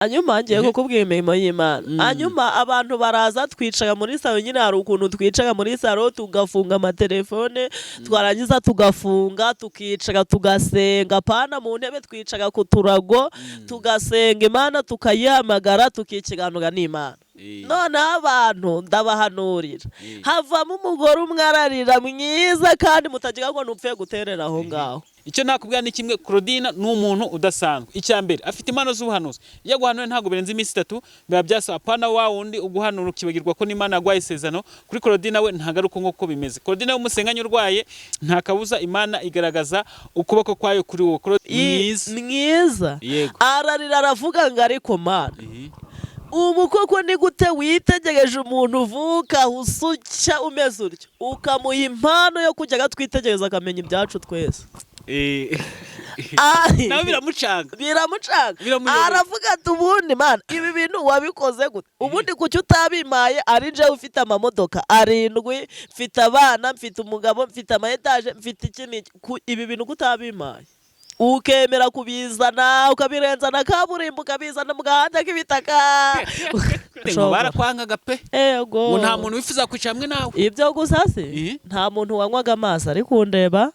Hanyuma ngiye kukubwira imirimo y'Imana. Hanyuma abantu baraza, twicara muri salo nyine. Hari ukuntu twicara muri salo tugafunga amatelefone, twarangiza tugafunga, tukicara tugasenga, pana mu ntebe, twicara ku turago tugasenga Imana, tukayihamagara, tukikiranura n'Imana. Noneho abantu ndabahanurira, havamo umugore umwe ararira mwiza, kandi mutagira ngo ntupfe guterera aho ngaho. Icyo nakubwira ni kimwe: Claudine ni umuntu udasanzwe. Icya mbere, afite impano z'ubuhanuzi. Iyo aguhanuye ntabwo birenze iminsi 3 biba byasaba. Apana wa wundi uguhanura ukibagirwa ko n'Imana yaguhaye isezerano. Kuri Claudine we ntabwo ari uko nguko bimeze. Claudine we umusenganye urwaye, nta kabuza Imana igaragaza ukuboko kwayo kuri wowe. Mwiza. Mwiza. Yego. Ararira, aravuga ngo: "Ariko Mana, ubu koko ni gute witegereje umuntu uvuka usucya umeze utyo, ukamuha impano yo kujya agatwitegereza akamenya ibyacu twese?" Nawe biramucanga. Biramucanga. Biramuyobera. Aravuga ati: "Ubundi Mana, ibi bintu wabikoze gute? Ubundi kuki utabimaye ari njyewe ufite amamodoka arindwi, mfite abana, mfite umugabo, mfite ama étage, mfite iki n'iki? Ibi bintu ko utabimaye, ukemera kubizana, ukabirenza na kaburimbo, ukabizana mu gahanda k'ibitaka?" Ngo barakwangaga pe. Ego. Ngo nta muntu wifuza kwicara hamwe nawe. Ibyo gusa se? Nta muntu wanywaga amazi ari kundeba,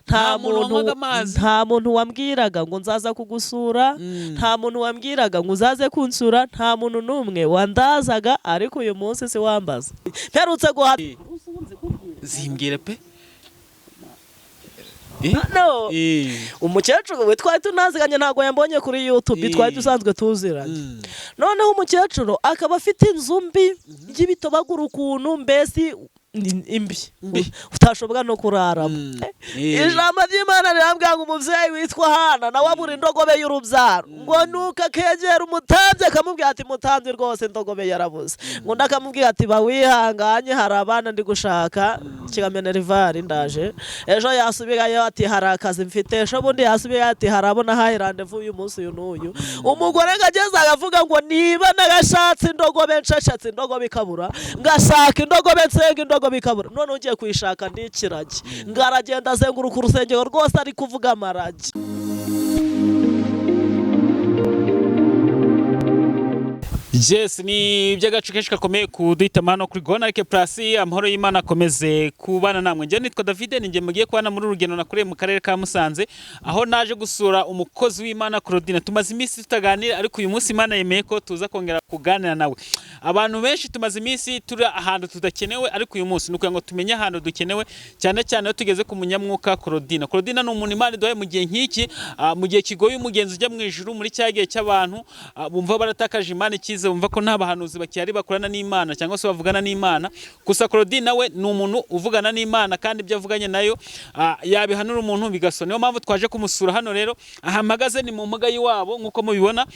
nta Nta muntu muntu wanywaga amazi. Nta muntu wambwiraga ngo nzaza kugusura, nta muntu wambwiraga ngo uzaze kunsura, nta muntu n'umwe wandazaga. Ariko uyu munsi si wambaza, mperutse guha Zimbwire pe. No umukecuru we twari tunaziranye, ntabwo yambonye kuri YouTube, twari dusanzwe tuziranye. Noneho umukecuru akaba afite inzu mbi y'ibitobagura ukuntu, mbese imbi. Mbi. Utashobora no kuraramo. Ijambo ry'Imana rirambwira ngo umubyeyi witwa Hana nawe abura indogobe y'urubyaro, ngo nuko akegera umutambyi akamubwira ati: "Mutambyi, rwose indogobe yarabuze." Ngo undi akamubwira ati: "Ba wihanganye, hari abana ndi gushaka kiramenerivari, ndaje ejo." Yasubirayo ati: "Hari akazi mfite ejo bundi." Yasubirayo ati: "Hari abo nahaye rendez-vous uyu munsi uyu n'uyu." Umugore ngo ageze aravuga ngo: "Niba narashatse indogobe, nshashatse indogobe ikabura, ngashaka indogobe, nsenga indogobe ikabura, none ugiye kuyishaka ndi ikiragi." Ngo aragenda azenguruka urusengero rwose ari kuvuga amaragi. Yes, ni iby'agace kenshi gakomeye kuduhitamo hano kuri Gonarike Plus. Amahoro y'Imana akomeze kubana namwe. Njye nitwa David, ni njye mugiye kubana muri uru rugendo nakoreye mu karere ka Musanze, aho naje gusura umukozi w'Imana Claudine. Tumaze iminsi tutaganira, ariko uyu munsi Imana yemeye ko tuza kongera kuganira nawe. Abantu benshi tumaze iminsi turi ahantu tudakenewe, ariko uyu munsi ni ukugira ngo tumenye ahantu dukenewe, cyane cyane iyo tugeze ku munyamwuka Claudine. Claudine ni umuntu Imana iduhaye mu gihe nk'iki, mu gihe kigoye umugenzi ujya mu ijuru, muri cya gihe cy'abantu bumva baratakaje Imana ikize, bumva ko nta bahanuzi bakihari bakorana n'Imana cyangwa se bavugana n'Imana. Gusa Claudine nawe ni umuntu uvugana n'Imana, kandi ibyo avuganye nayo yabihanura umuntu bigasona. Niyo mpamvu twaje kumusura hano. Rero aha mpagaze ni mu mbuga y'iwabo nk'uko mubibona,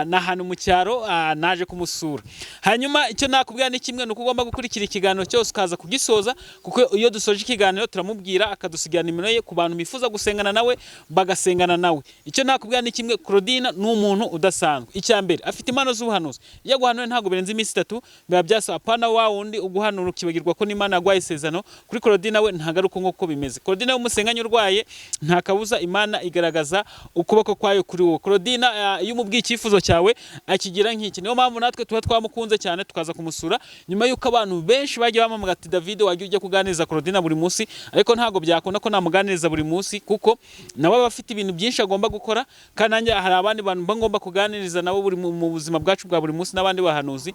ni ahantu mu cyaro, naje kumusura. Hanyuma icyo nakubwira ni kimwe: ni uko ugomba gukurikira ikiganiro cyose ukaza kugisoza, kuko iyo dusoje ikiganiro turamubwira akadusigira nimero ye ku bantu bifuza gusengana nawe, bagasengana nawe. Icyo nakubwira ni kimwe: Claudine ni umuntu udasanzwe. Icya mbere, afite impano z'ubuhanuzi. Iyo aguhanuye ntabwo birenze iminsi 3 biba byasaba. Apana wa wundi uguhanura ukibagirwa ko n'Imana yaguhaye isezerano. Kuri Claudine we ntabwo ari uko nguko bimeze. Claudine we umusenganye urwaye, nta kabuza Imana igaragaza ukuboko kwayo kuri wowe. Claudine iyo umubwiye icyifuzo cyawe akigira nk'iki. Niyo mpamvu natwe tuba twamukunze cyane tukaza kumusura, nyuma y'uko abantu benshi bagiye bamamaga ati: "David, wajya ujya kuganiriza Claudine buri munsi." Ariko ntabwo byakunda ko namuganiriza buri munsi, kuko nawe aba afite ibintu byinshi agomba gukora, kandi nanjye hari abandi bantu mba ngomba kuganiriza nabo buri mu buzima bwacu bwa buri munsi n'abandi bahanuzi,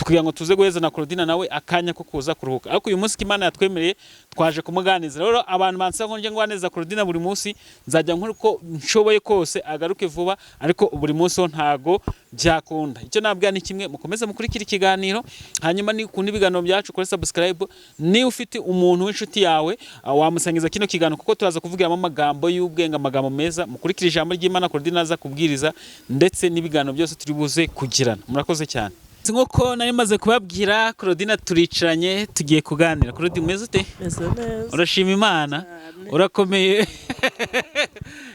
kugira ngo tuze guheza na Claudine nawe akanya ko kuza kuruhuka. Ariko uyu munsi ko Imana yatwemereye, twaje kumuganiriza. Rero abantu bansaba ko njye nganiriza Claudine buri munsi, nzajya nkora uko nshoboye kose agaruke vuba, ariko buri munsi ho ntago byakunda. Icyo nabwira ni kimwe: mukomeze mukurikire ikiganiro, hanyuma ni ukunda ibiganiro byacu kuri subscribe. Niba ufite umuntu w'inshuti yawe, wamusangiza kino kiganiro, kuko turaza kuvugiramo amagambo y'ubwenge, amagambo meza. Mukurikire ijambo ry'Imana Claudine aza kubwiriza, ndetse n'ibiganiro byose turi buze kugirana. Murakoze cyane. Nk'uko nari maze kubabwira, Claudine turicaranye tugiye kuganira. Claudine, umeze ute? Meze neza. Urashima Imana? Cyane. Urakomeye?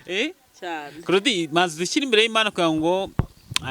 Eh? Cyane. Claudine, maze dushyire imbere y'Imana kugira ngo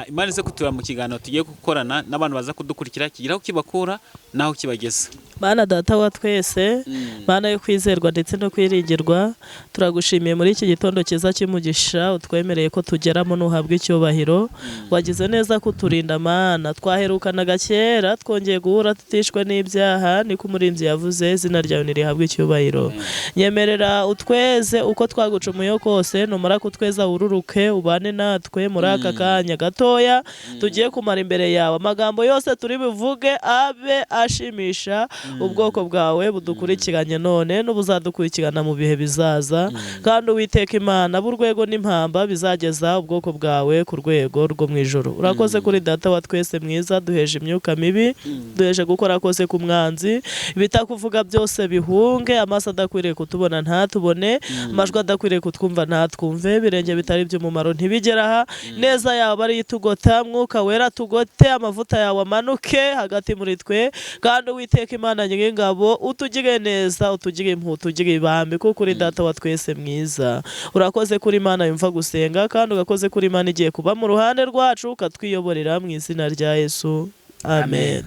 Imana ize kutura mu kiganiro tugiye gukorana n'abantu baza kudukurikira, kigira aho kibakura n'aho kibageza. Mana Data wa twese, Mana yo kwizerwa ndetse no kwiringirwa, turagushimiye muri iki gitondo cyiza cy'umugisha utwemereye ko tugeramo, nuhabwa icyubahiro. Wagize neza kuturinda Mana, twaherukanaga kera, twongeye guhura tutishwe n'ibyaha, niko umurimbyi yavuze. Izina ryawe nirihabwe icyubahiro. Nyemerera utweze uko twagucumuyeho kose, numara kutweza wururuke ubane natwe muri aka kanya gatoya tugiye kumara imbere yawe. Amagambo yose turi buvuge abe ashimisha ubwoko bwawe budukurikiranye none n'ubuzadukurikirana mu bihe bizaza, kandi Uwiteka Imana, b'urwego n'impamba bizageza ubwoko bwawe ku rwego rwo mu ijoro. Urakoze kuri Data wa twese mwiza, duheje imyuka mibi, duheje gukora kose ku mwanzi, ibitakuvuga byose bihunge, amaso adakwiriye kutubona ntatubone, amajwi adakwiriye kutwumva ntatwumve, ibirenge bitari iby'umumaro ntibigere aha. Neza yawe ari itugota, Mwuka Wera tugote, amavuta yawe amanuke hagati muri twe, kandi Uwiteka Imana Nyiringabo utugire neza, utugire impuhwe, utugire ibambe, kuko uri Data wa twese mwiza. Urakoze kuri Imana yumva gusenga, kandi ugakoze kuri Imana igiye kuba mu ruhande rwacu ukatwiyoborera, mu izina rya Yesu, amen.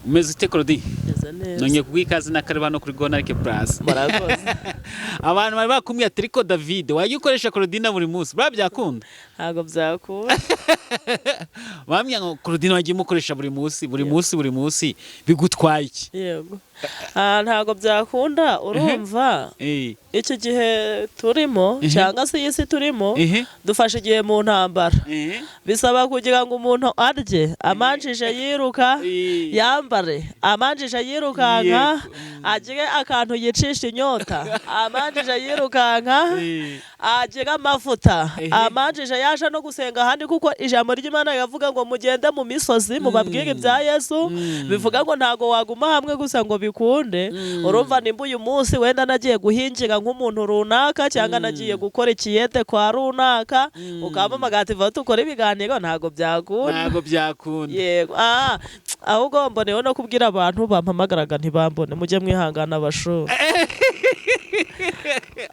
Umeze ute, Claudine? Meze neza. Nongeye kuguha ikaze n'akareba hano kuri Gonarike Plus. Murakoze. Abantu bari bakumwiye ati: "Ariko David, wajya ukoresha Claudine buri munsi, buriya byakunda?" Ntabwo byakunda. Bambwiye ngo: "Claudine wagiye umukoresha buri munsi, buri munsi, buri munsi, bigutwaye iki?" Yego. Ntabwo byakunda, urumva iki gihe turimo cyangwa se iyi si turimo, dufashe igihe mu ntambara, bisaba kugira ngo umuntu arye amanjije yiruka, yambare amanjije yirukanka, agire akantu yicisha inyota amanjije yirukanka, agire amavuta amanjije yaje no gusenga ahandi, kuko ijambo ry'Imana riravuga ngo mugende mu misozi mubabwire ibya Yesu. Bivuga ngo ntago waguma hamwe gusa ngo bikunde. Urumva nimba uyu munsi wenda nagiye guhingira nk'umuntu runaka cyangwa nagiye gukora ikiyete kwa runaka, ukampamagara ati: "Va tukore ibiganiro", ntago byakunda. Ntabwo byakunda. Yego. Ahubwo mboneyeho no kubwira abantu bampamagaraga ntibambone: mujye mwihangana abashu,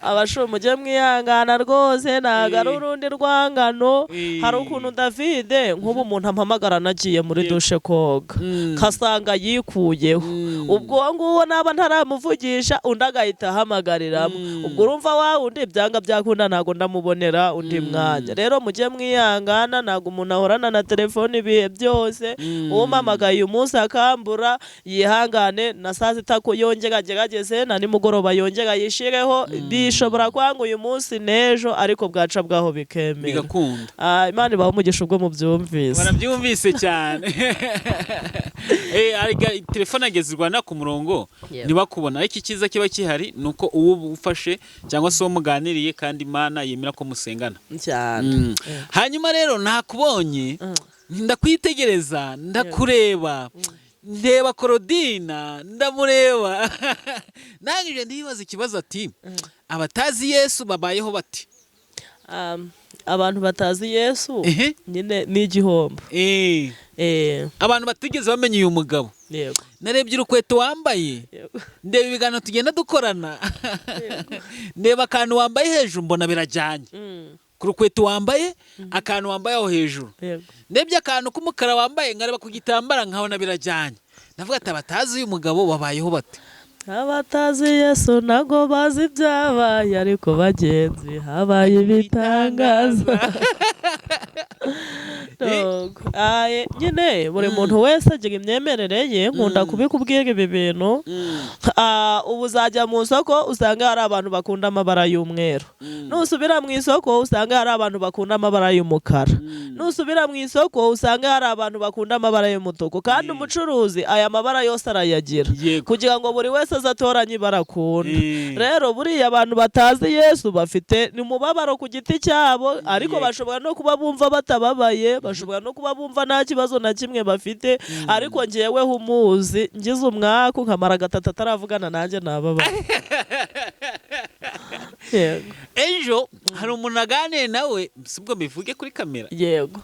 abashu, mujye mwihangana rwose, ntabwo ari urundi rwangano. Hari ukuntu, Davide, nk'ubu umuntu ampamagara nagiye muri dushe koga, kasanga yikuyeho, ubwo uwo nguwo naba ntaramuvugisha, undi agahita ahamagariramo, ubwo urumva wa wundi byanga byakunda ntabwo ndamubonera undi mwanya. Rero mujye mwihangana, ntabwo umuntu ahorana na telefone ibihe byose. Umpamagaye uyu munsi akambura yihangane, na saa sita ko yongera agerageze, na nimugoroba yongera yishireho. Bishobora kwanga uyu munsi n'ejo, ariko bwaca bwaho bikemera. Bigakunda. Imana ibahe umugisha ubwo mubyumvise. Barabyumvise cyane. Arega telefone ageze i Rwanda ku murongo ntibakubona, ariko icyiza kiba gihari ni uko uwo ufashe cyangwa se uwo muganiriye, kandi Imana yemera ko musengana. Cyane. Hanyuma rero nakubonye, ndakwitegereza, ndakureba, ndeba Korodina, ndamureba, ndangije ndibaza ikibazo ati: "Abatazi Yesu babayeho bati?" Abantu batazi Yesu nyine ni igihombo. Abantu batigeze bamenya uyu mugabo. Narebye urukweto wambaye, ndeba ibiganiro tugenda dukorana, ndeba akantu wambaye hejuru, mbona birajyanye ku rukweto wambaye, akantu wambaye aho hejuru. Ndebye akantu k'umukara wambaye, nkareba ku gitambara, nkabona birajyanye. Ndavuga ati: "Abatazi uyu mugabo babayeho bate?" Abatazi Yesu ntago bazi ibyabaye, ariko bagenzi habaye ibitangaza. Nuko, nyine buri muntu wese agira imyemerere ye, nkunda kubikubwira ibi bintu. Ubu uzajya mu isoko usanga hari abantu bakunda amabara y'umweru, nusubira mu isoko usanga hari abantu bakunda amabara y'umukara, nusubira mu isoko usanga hari abantu bakunda amabara y'umutuku, kandi umucuruzi aya mabara yose arayagira kugira ngo buri wese aze atoranye ibara akunda. Rero buriya abantu batazi Yesu bafite ni umubabaro ku giti cyabo, ariko bashobora no kuba bumva batababaye, bashobora no kuba bumva nta kibazo na kimwe bafite, ariko njyeweho umuzi ngize umwaku nkamara gatatu ataravugana nanjye nababaye. Yego. Ejo hari umuntu aganiye nawe, sibwo mbivuge kuri kamera? Yego,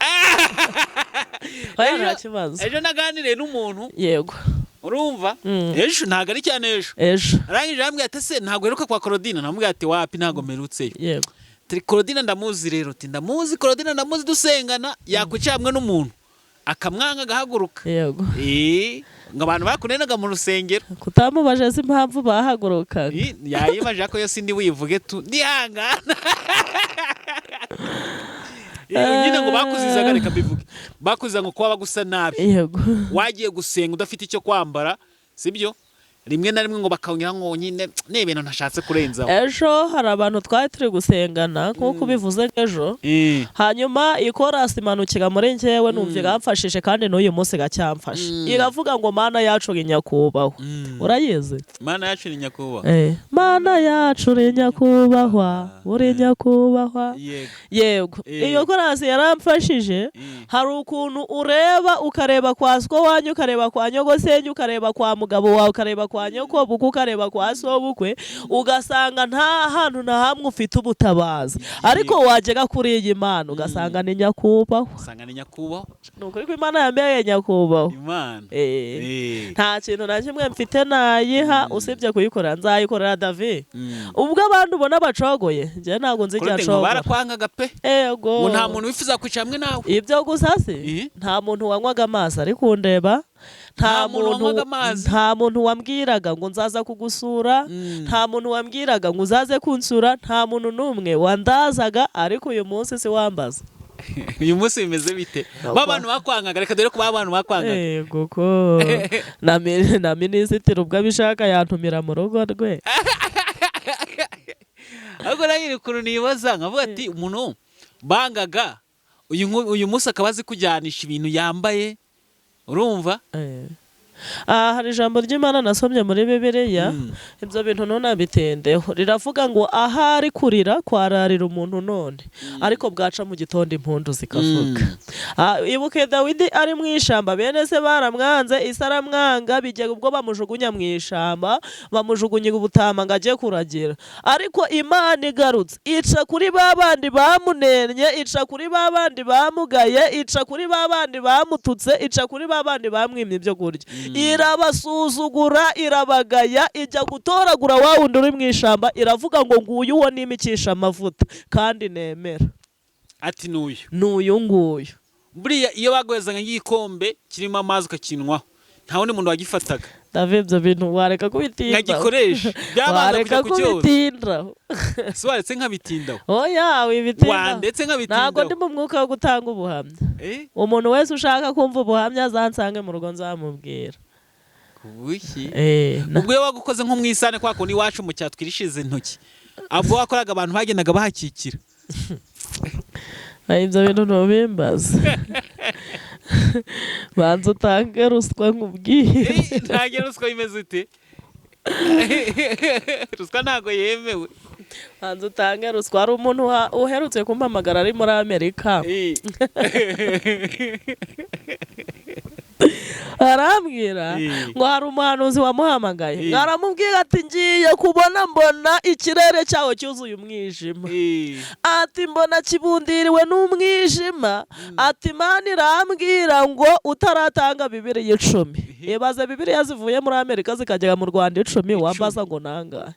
oya, nta kibazo. Ejo naganiriye n'umuntu. Urumva, ejo ntabwo ari cyane, ejo. Ejo. Arangije arambwira ati: "Ese ntabwo uheruka kwa Korodina?" Namubwira ati: "Wapi, ntabwo mperutseyo." Turi Korodina ndamuzi rero, ati: "Ndamuzi Korodina, ndamuzi dusengana, yakwicara hamwe n'umuntu akamwanga agahaguruka." Ngo abantu bakunenaga mu rusengero. Kutamubaje si impamvu bahagurukaga. Yayibaje ko yo sindi wivuge tu ndihangana. Nyine ngo bakuzizaga, reka mbivuge, bakuziza ngo kuba bagusa nabi. Yego. Wagiye gusenga udafite icyo kwambara, sibyo? Rimwe na rimwe ngo bakongera ngo nyine ni ibintu ntashatse kurenzaho. Ejo hari abantu twari turi gusengana nk'uko ubivuze ejo, hanyuma ikorasi imanukira muri njyewe, numva iramfashije kandi n'uyu munsi iracyamfasha. Iravuga ngo Mana yacu uri nyakubahwa. Urayizi? Mana yacu ni nyakubahwa. Mana yacu uri nyakubahwa, uri nyakubahwa. Yego. Yego. Iyo korasi yaramfashije. Hari ukuntu ureba, ukareba kwa so wanyu, ukareba kwa nyogosenge, ukareba kwa mugabo wawe, ukareba kwa nyokobukwe, ukareba kwa sobukwe, ugasanga nta hantu na hamwe ufite ubutabazi, ariko wagera kuri iyi Mana ugasanga ni nyakubahwa. Usanga ni nyakubahwa. Ni ukuri ko Imana yambereye nyakubahwa. Imana. Nta kintu na kimwe mfite nayiha usibye kuyikorera. Nzayikorera, David. Ubwo abantu ubona bacogoye, njye ntabwo nzi igihe Claude, ngo acogora. barakwangaga pe. Ego. Ngo nta muntu wifuza kwicara hamwe nawe. Ibyo gusa si nta muntu wanywaga amazi ari kundeba, nta Nta muntu muntu wanywaga amazi. nta muntu wambwiraga ngo nzaza kugusura, nta muntu wambwiraga ngo uzaze kunsura, nta muntu n'umwe wandazaga, ariko uyu munsi si wambaza. Uyu munsi bimeze bite? Ba bantu bakwangaga, reka dore ko ba bantu bakwangaga. Yego, ko na minisitiri ubwo abishaka yantumira mu rugo rwe. Ariko nanjye ukuntu nibaza nkavuga ati umuntu bangaga uyu munsi akaba azi kujyanisha ibintu yambaye, urumva? Hari ijambo ry'Imana nasomye muri Bibiliya, ibyo bintu ntunabitindeho. Riravuga ngo ahari kurira kwararira umuntu none, ariko bwaca mu gitondo impundu zikavuga. Ibuke Dawidi ari mu ishyamba, bene se baramwanze, isi aramwanga, bigera ubwo bamujugunya mu ishyamba, bamujugunyira ubutama ngo ajye kuragira. Ariko Imana igarutse ica kuri ba bandi bamunennye, ica kuri ba bandi bamugaye, ica kuri ba bandi bamututse, ica kuri ba bandi bamwimye ibyo kurya, irabasuzugura, irabagaya, ijya gutoragura wa wundi uri mu ishyamba, iravuga ngo nguyu uwo nimikisha amavuta kandi nemera. Ati n'uyu. N'uyu nguyu. Buriya iyo baguhezaga nk'igikombe kirimo amazi ukakinywaho, nta wundi muntu wagifataga. David, ibyo bintu wareka kubitindaho. Nkagikoresha byabanza Wareka kujya kucyoza. kubitindaho. Si waretse nkabitindaho? Oya, wibitindaho. Wandetse Ntabwo nkabitindaho. ndi mu mwuka wo gutanga ubuhamya. Umuntu wese ushaka kumva ubuhamya azansange mu rugo, nzamubwira. Kubuki? Eh. Ubwo iyo wagukoze nko mu isahani, kwa kundi iwacu mu cyatwirishize intoki, ubwo wakoraga abantu bagendaga bahakikira. Ibyo bintu ntubimbaze, banza utange ruswa nkubwire. Ntabwo ruswa imeze ute? Ruswa ntabwo yemewe. Banza utange ruswa. Hari umuntu uherutse kumpamagara ari muri Amerika, arambwira ngo hari umuhanuzi wamuhamagaye, ngo aramubwira ati ngiye kubona mbona ikirere cyawo cyuzuye umwijima, ati mbona kibundiriwe n'umwijima, ati Imana irambwira ngo utaratanga Bibiliya 10. Ibaze Bibiliya zivuye muri Amerika zikagera mu Rwanda 10, wambaza ngo nangahe?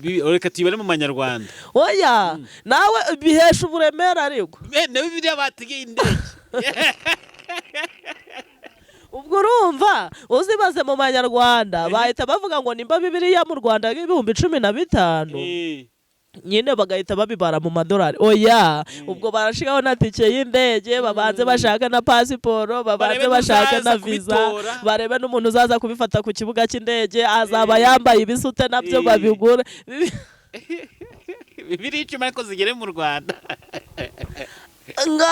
Reka tuyibare mu manyarwanda. Oya, nawe bihesha uburemere ariko. Na Bibiliya bategeye indege. Ubwo urumva uzibaze mu manyarwanda, bahita bavuga ngo nimba Bibiliya mu Rwanda ari 15,000, nyine bagahita babibara mu madolari. Oya, ubwo barashiraho na tike y'indege, babanze bashake na pasiporo, babanze Barebe bashake na n'uzaza viza, kubitora. barebe n'umuntu uzaza kubifata ku kibuga cy'indege azaba yambaye ibisute, nabyo babigure. Bibiliya 10 ariko zigere mu Rwanda. Ngo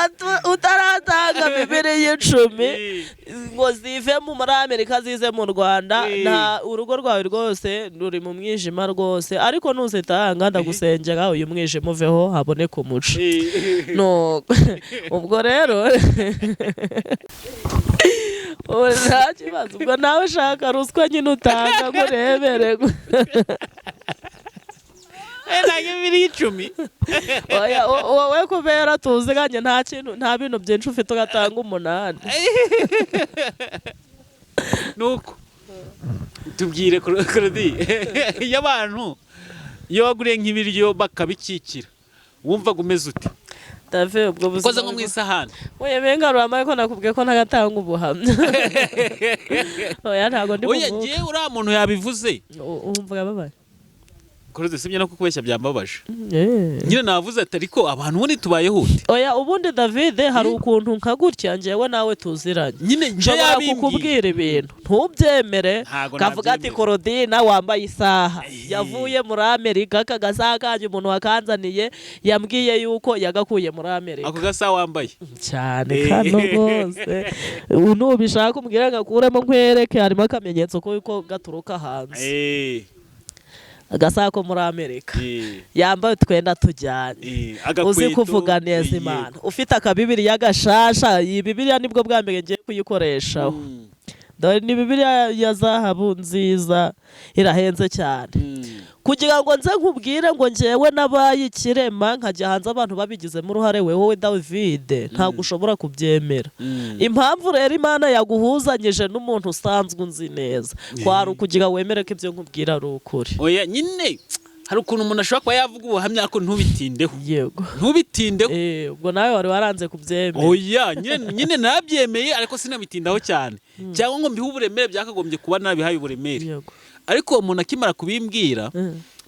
utaratanga Bibiliya 10 ngo zive muri Amerika zize mu Rwanda, nta urugo rwawe rwose ruri mu mwijima rwose. Ariko nuzitanga ndagusengera, uyu mwijima uveho haboneke umuco. No, ubwo rero ubu nta kibazo. Ubwo nawe ushaka ruswa nyine utanga ngo urebere. Ntabwo Bibiliya 10. Oya, wowe kubera tuziganye nta kintu, nta bintu byinshi ufite, ugatanga 8. Nuko tubwire, Claudie, iyo abantu, iyo waguriye nk'ibiryo bakabikikira, wumvaga umeze ute? David, ubwo buzima Ukoze nko mu isahani. Oya, benga ruramaye ko nakubwiye ko ntagatanga ubuhamya. Oya, ntago ndi Oya, mu mwuka. ngewe uriya muntu yabivuze. Wumva yababaye? Claude, sibyo, no kukubeshya byambabaje. Eh. Nyine navuze ati: "Ariko abantu ubundi tubayeho ute?" Oya, ubundi David, hari ukuntu nka gutya njyewe nawe tuziranye, Nyine nje nshobora yabimbwiye. kukubwira ibintu ntubyemere, Ntago kavuga ati nabyemera. Korodina wambaye isaha Eh. yavuye muri Amerika, aka gasaha kanjye umuntu wakanzaniye yambwiye yuko yagakuye muri Amerika. Ako gasaha wambaye. Cyane. Eh. Kano rwose nubishaka umbwire ngakuremo nkwereke, harimo akamenyetso ko gaturuka hanze. Agasaha ko muri Amerika. Yambaye utwenda tujyanye, uzi Agakweto, kuvuga neza Imana, ufite akabibiriya gashasha. Iyi Bibiriya nibwo bwa mbere ngiye kuyikoreshaho. Dore ni Bibiriya ya zahabu nziza, irahenze cyane. Kugira ngo nze nkubwire ngo njyewe nabaye ikirema nkajya hanze abantu babigizemo uruhare, wowe David ntabwo ushobora kubyemera. Impamvu rero Imana yaguhuzanyije n'umuntu usanzwe unzi neza kwari ukugira wemere ko ibyo nkubwira ari ukuri. Oya, nyine hari ukuntu umuntu ashobora kuba yavuga ubuhamya ariko ntubitindeho. Yego. Ntubitindeho. Eh, ubwo nawe wari waranze kubyemera. Oya, nyine narabyemeye ariko sinabitindaho cyane cyangwa ngo mbihe uburemere byakagombye kuba narabihaye uburemere. Ariko uwo muntu akimara kubimbwira,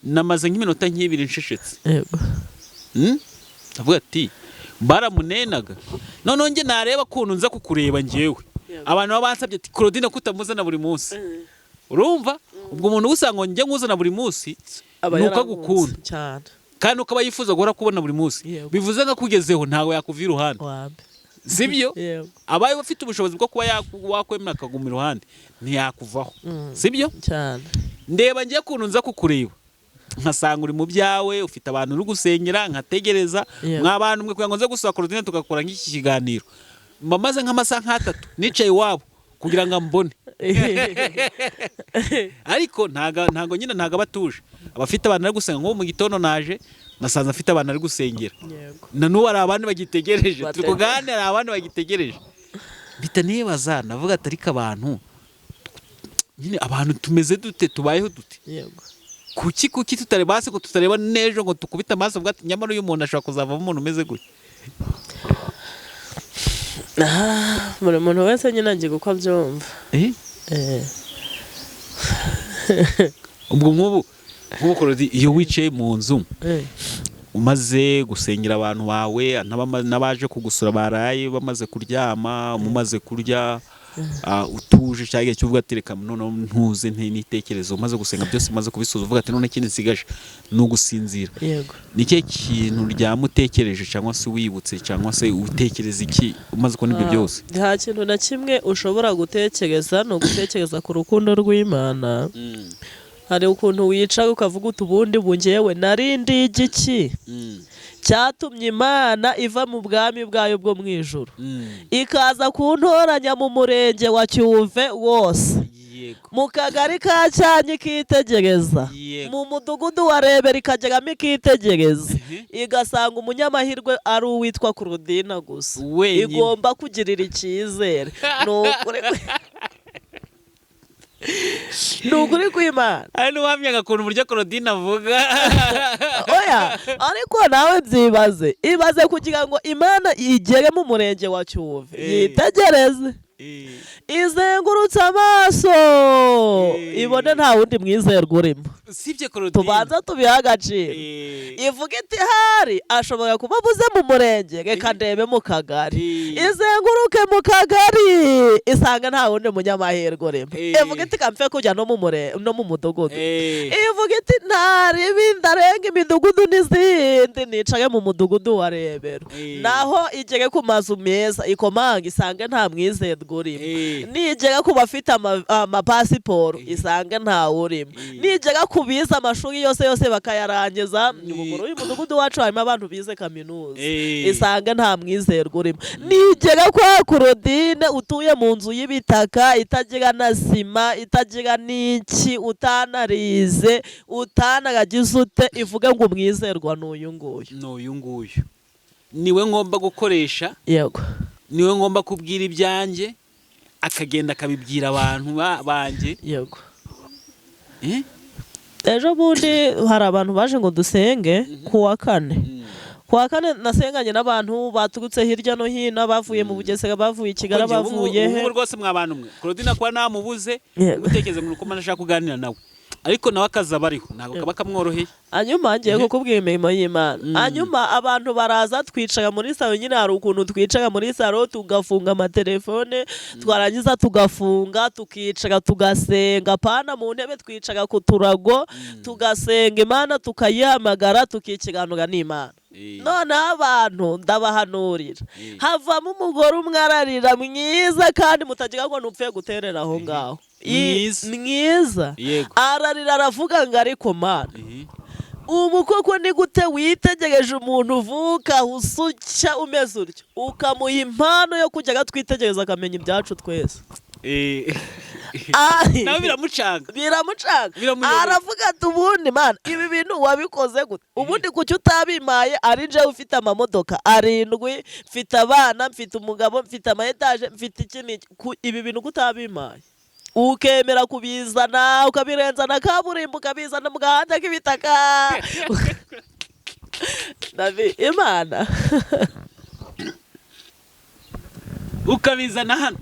namaze nk'iminota nk'ibiri ncecetse. Ndavuga ati baramunenaga, noneho njye nareba ukuntu nza kukureba njyewe. Abantu baba bansabye ati: "Claudine, kutamuzana buri munsi?" Urumva ubwo umuntu usanga ngo njye nkuzana buri munsi Aba ni uko yarankunze agukunda cyane. Kandi uko aba yifuza guhora kubona buri munsi. Bivuze ngo akugezeho ntawe yakuva iruhande. Wambe. Sibyo? Yego. Abaye ufite ubushobozi bwo kuba wakwemera akaguma iruhande, ntiyakuvaho. Sibyo? Cyane. Ndeba ngiye ukuntu nza kukureba nkasanga uri mu byawe, ufite abantu uri gusengera, nkategereza. Mwa bantu mwe, kugira ngo nze gusura Claudine tugakora nk'iki kiganiro, mba maze nk'amasaha nk'atatu nicaye iwabo kugira ngo ambone, ariko ntago nyine ntago aba atuje, aba afite abantu ari gusenga. Nk'ubu mu gitondo naje nasanze afite abantu ari gusengera. Na n'ubu hari abandi bagitegereje turi kuganira, hari abandi bagitegereje. Mpita nibaza, navuga ati: "Ariko abantu nyine, abantu tumeze dute? Tubayeho dute?" Kuki tutareba hasi ngo tutareba n'ejo, ngo tukubite amaso uvuga ati: "Nyamara uyu muntu ashobora kuzavamo umuntu umeze gutya"? Ah, buri muntu wese nyine agira uko abyumva. Eh. Ubwo nk'ubu Claudie, iyo wicaye mu nzu, umaze gusengera abantu bawe n'abaje kugusura baraye bamaze kuryama, mumaze kurya, utuje, cyangwa igihe cy'uvuga ati: "Reka noneho ntuze nitekereze", umaze gusenga byose, umaze kubisoza, uvuga ati: "None ikindi nsigaje ni ugusinzira." Ni ikihe kintu uryama utekereje cyangwa se wibutse cyangwa se utekereza iki umaze kubona ibyo byose? Nta kintu na kimwe ushobora gutekereza, ni ugutekereza ku rukundo rw'Imana. Hari ukuntu wicara ukavuga uti: "Ubundi bungewe nari ndi igiki cyatumye Imana iva mu bwami bwayo bwo mu ijuru ikaza kuntoranya mu murenge wa Cyuve wose, mu kagari ka Cyanyi ikitegereza, mu mudugudu wa Rebero ikageramo ikitegereza, igasanga umunyamahirwe ari uwitwa Claudine gusa Wenyine. igomba kugirira icyizere?" Ni ukuri kw'Imana. Hari n'uwamyaga ukuntu uburyo Claudine avuga. Oya, ariko nawe byibaze, ibaze kugira ngo Imana igere mu murenge wa Cyuve, yitegereze, izengurutse amaso, ibone nta wundi mwizerwa urimo. Usibye Claudine. Tubanza tubihe agaciro. Ivuga iti: "Hari ashobora kuba abuze mu murenge, reka ndebe mu kagari." Izenguruke mu kagari, isanga nta wundi munyamahirwe urimo. Ivuga iti: "Kamfe kujya no mu no mu mudugudu." Ivuga iti: "Nta ribi, ndarenga imidugudu n'izindi, nicare mu mudugudu wa Rebero." Naho igere ku mazu meza, ikomanga, isange nta mwizerwa urimo. Nigera ku bafite amapasiporo, isange ntawe urimo. Nigera ku bize amashuri yose yose bakayarangiza, muri uyu mudugudu wacu harimo abantu bize kaminuza, isange nta mwizerwa urimo. Nigera kwa Claudine utuye mu nzu y'ibitaka itagira na sima, itagira n'iki, utanarize, utanaragize ute, ivuge ngo umwizerwa ni uyu nguyu. Ni uyu nguyu, niwe ngomba gukoresha. Yego. Niwe ngomba kubwira ibyanjye, akagenda akabibwira abantu banjye. Yego. Eh? Ejo bundi hari abantu baje ngo dusenge ku wa kane. Kuwa kane nasenganye n'abantu baturutse hirya no hino, bavuye mu Bugesera, bavuye i Kigali, Kuko njye ubu bavuye ubu he. Rwose mwa bantu mwe, Claudine kuba namubuze, Yego. gutekereza ngo uko ashaka kuganira nawe, ariko nawe akazi aba ariho ntabwo kaba kamworoheye. Hanyuma ngiye kukubwira imirimo y'Imana. Hanyuma abantu baraza, twicara muri salo nyine. Hari ukuntu twicara muri salo tugafunga amatelefone, twarangiza tugafunga, tukicara tugasenga, pana mu ntebe, twicara ku turago tugasenga Imana, tukayihamagara, tukikiranura n'Imana. Noneho abantu ndabahanurira, havamo umugore umwe ararira, mwiza kandi mutagira ngo ntupfe guterera aho ngaho. Mwiza. Mwiza. Ararira, aravuga ngo: "Ariko Mana, ubu koko ni gute witegereje umuntu uvuka usucya umeze utyo, ukamuha impano yo kujya twitegereza akamenya ibyacu twese?" Nawe biramucanga. Biramucanga. Biramuyobera. Aravuga ati: "Ubundi Mana, ibi bintu wabikoze gute? Ubundi kuki utabimaye ari njyewe ufite amamodoka arindwi, mfite abana, mfite umugabo, mfite ama etaje, mfite iki n'iki? Ibi bintu kutabimaye, ukemera kubizana, ukabirenza na kaburimbo, ukabizana mu gahanda k'ibitaka?" David, Imana Ukabizana hano.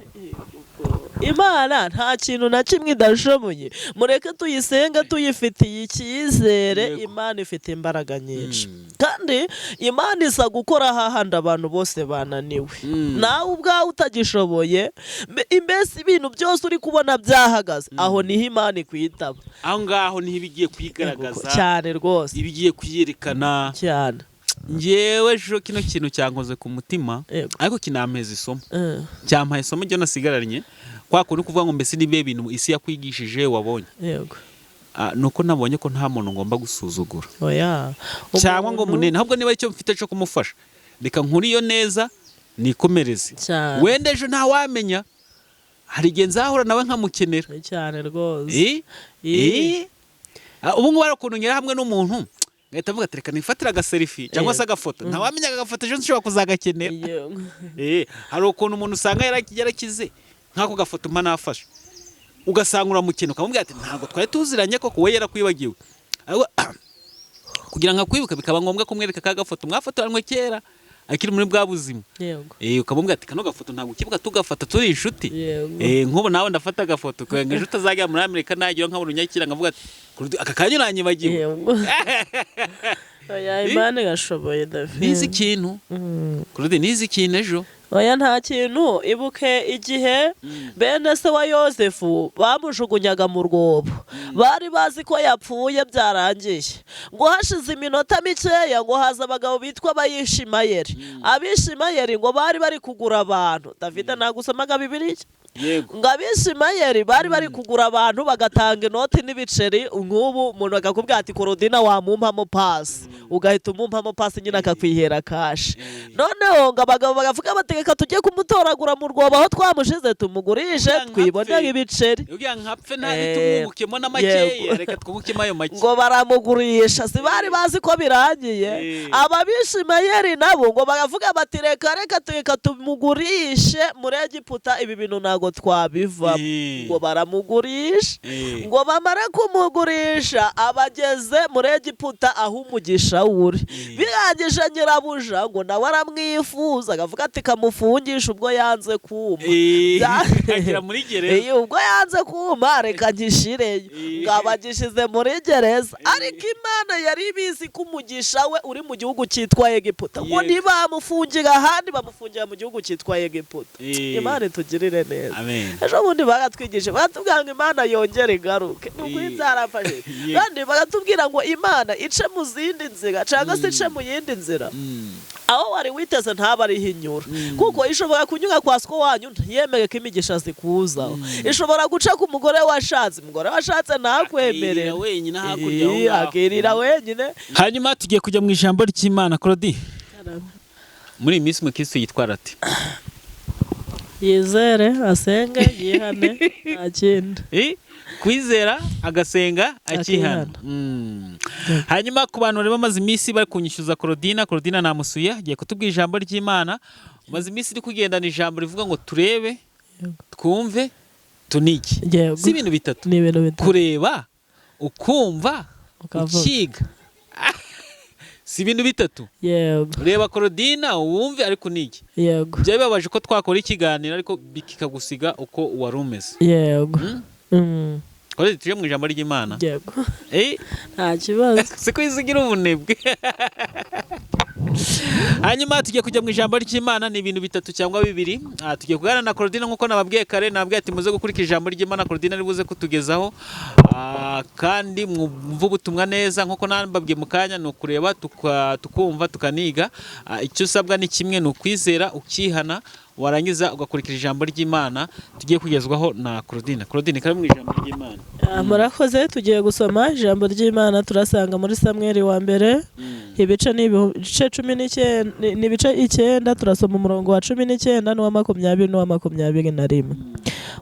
Imana nta kintu na kimwe idashoboye. Mureke tuyisenge tuyifitiye icyizere. Imana ifite imbaraga nyinshi, kandi Imana isa gukora hahandi abantu bose bananiwe, nawe ubwawe utagishoboye. Mbese ibintu byose uri kubona byahagaze, aho niho Imana ikwitaba. Aho ngaho niho iba igiye kuyigaragaza. Cyane rwose. Iba igiye kuyerekana. Cyane. Ngewe ejo kino kintu cyankoze ku mutima, ariko kinampeza isomo. Cyampaye isomo ryo nasigaranye kwa kundi kuvuga ngo mbese nibihe bintu isi yakwigishije wabonye? Ni uko nabonye ko nta muntu ngomba gusuzugura Oya. cyangwa ngo Umuntu- munene, ahubwo niba icyo mfite cyo kumufasha, reka nkure iyo neza nikomereze. Wenda ejo ntawamenya, hari igihe nzahura nawe nkamukenera. Cyane rwose. Eh? Eh? Ubu ngubu hari ukuntu ngera hamwe n'umuntu ngahita mvuga ati: "Reka nifatire aga selfie cyangwa se agafoto, ntawamenya aka gafoto ejo nshobora kuzagakenera." Hari ukuntu umuntu usanga yarakize nk'ako gafoto mba nafashe, ugasanga uramukena, ukamubwira ati: "Ntabwo twari tuziranye koko." We yarakwibagiwe. Ariko kugira ngo akwibuke bikaba ngombwa kumwereka ka gafoto mwafotoranywe kera akiri muri bwa buzima. Ukamubwira ati: "Kano gafoto ntabwo ukibuka tugafata turi inshuti?" Nk'ubu nawe ndafata agafoto kugira ngo ejo utazagera muri Amerika nagira nkabona unyakira nkavuga ati: "Aka kanya uranyibagiwe." Yego. Oya, Imana irashoboye, David. Nizi ikintu, Claude, nizi ikintu ejo. Oya, nta kintu. Ibuke igihe bene se wa Yosefu bamujugunyaga mu rwobo, bari bazi ko yapfuye byarangiye. Ngo hashize iminota mikeya, ngo haza abagabo bitwa Abayishimayeli. Abishimayeli ngo bari bari kugura abantu. David, ntabwo usomaga Bibiliya? Yego. Ngo Abishimayeli bari bari kugura abantu, bagatanga inoti n'ibiceri. Nk'ubu umuntu akakubwira ati: "Korodina, wamumpamo pasi?" Ugahita umumpamo pasi nyine, akakwihera cash. Noneho ngo abagabo bagavuga bati: "Reka tujye kumutoragura mu rwobo aho twamushize, tumugurishe, Kugira ngo twibonere apfe. ibiceri." Ugira nkapfe nta tumwungukemo na Yego. makeya, reka twungukemo ayo make. Ngo baramugurisha, si bari bazi ko birangiye. Ababishimayeli nabo ngo baravuga bati: "Reka reka, reka tumugurishe muri Egiputa, ibi bintu ntabwo twabivamo." Ngo baramugurisha. Ngo bamare kumugurisha, abageze muri Egiputa aho umugisha uri. Birangije nyirabuja ngo nawe aramwifuza, akavuga ati: "Kamufungisha ubwo yanze kuma." Agera muri gereza. Ubwo yanze kuma, reka ngishireyo. Ngo abagishize muri gereza, ariko Imana yari ibizi ko umugisha we uri mu gihugu cyitwa Egiputa. Ngo ntibamufungira ahandi, bamufungira mu gihugu cyitwa Egiputa. Imana itugirire neza. Amen. Ejo bundi baratwigishije, baratubwira ngo Imana yongere igaruke. Ni ukuri byarafashe. Kandi baratubwira ngo Imana ice mu zindi nzira, cyangwa se ice mu yindi nzira, aho wari witeze ntaba ariho inyura, kuko ishobora kunyura kwa siko wanyu ntiyemere ko imigisha zikuzaho. Ishobora guca ku mugore washatse, umugore washatse ntakwemerere. Akirira wenyine hakurya aho ngaho. Akirira wenyine. Hanyuma tugiye kujya mu ijambo ry'Imana. Claudie, muri iyi minsi umukristo yitwara ati? Yizere, asenge, yihane, nta kindi. Kwizera, agasenga, akihana. Akihana. Hanyuma ku bantu bari bamaze iminsi bari kunyishyuza Claudine, Claudine namusuye, agiye kutubwira ijambo ry'Imana. Umaze iminsi uri kugendana ijambo rivuga ngo turebe, twumve, tunige. Si ibintu bitatu? Ni ibintu bitatu. Kureba, ukumva, Ukavuga. ukiga. Si Si ibintu bitatu? Yego. Reba Korodina wumve, ariko unige. Yego. Byaba bibabaje ko twakora ikiganiro ariko kikagusiga uko wari umeze. Yego. Korodina, tujye mu ijambo ry'Imana. Yego. Eh, nta kibazo. Siko izigira ubunebwe. Hanyuma tugiye kujya mu ijambo ry'Imana, ni ibintu bitatu cyangwa bibiri. Tugiye kuganira na Claudine nk'uko nababwiye kare, nababwiye ati muze gukurikira ijambo ry'Imana Claudine ari buze kutugezaho. Kandi mwumve ubutumwa neza nk'uko nababwiye mu kanya, ni ukureba tukumva tukaniga. Icyo usabwa ni kimwe, ni ukwizera ukihana, warangiza ugakurikira ijambo ry'Imana tugiye kugezwaho na Claudine. Claudine, karibu mu ijambo ry'Imana. Murakoze. Tugiye gusoma ijambo ry'Imana, turasanga muri Samweli wa mbere, ibice ni ibice 19, ni ibice 9, turasoma umurongo wa 19 n'uwa 20 n'uwa 21.